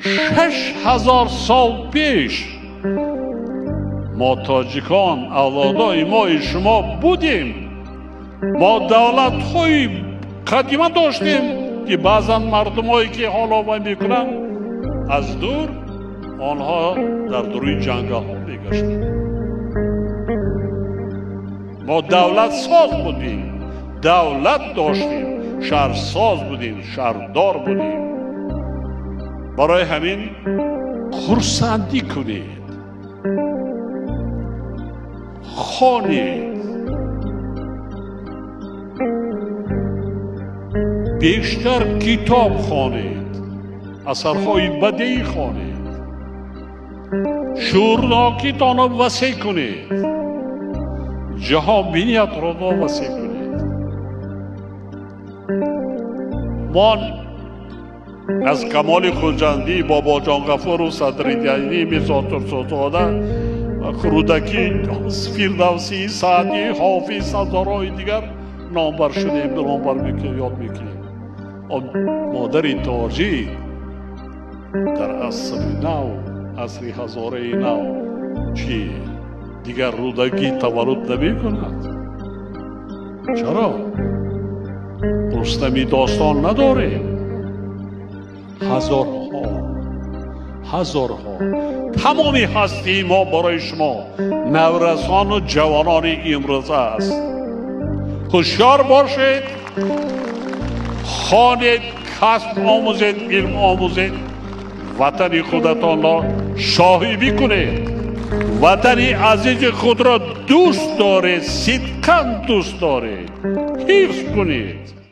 6000 сол пеш мо тоҷикон авлодои мои шумо будем. Мо давлатҳои қадима доштем ки баъзан мардумое ки ҳоло вай мекунанд аз дур онҳо дар дуруи ҷангалҳо мегаштанд. Мо давлатсоз будем, давлат доштем, шаҳрсоз будем, шаҳрдор будем. Барои ҳамин хурсандӣ кунед, хонед, бештар китоб хонед, асарҳои бадеӣ хонед, шуурнокитонро васеъ кунед, ҷаҳонбиниятро васеъ кунед. Мо аз Камоли Хуҷандӣ, Бобоҷон Ғафуров, Садриддинӣ, Мирзо Турсунзода, Рӯдакӣ, Фирдавсӣ, Саъдӣ, Ҳофиз, ҳазорҳои дигар номбар шудем, номбар мекунем, ёд мекунем. Модари тоҷик дар асри нав, асри ҳазораи нав чӣ дигар Рӯдакӣ таваллуд намекунад? Чаро? Рустами достон надорем. Ҳазорҳо, ҳазорҳо тамоми ҳастии мо барои шумо наврасону ҷавонони имрӯза аст. Ҳушёр бошед, хонед, касб омӯзед, илм омӯзед, ватани худатонро шоҳибӣ кунед, ватани азизи худро дӯст доред, сидқан дӯст доред, ҳифз кунед.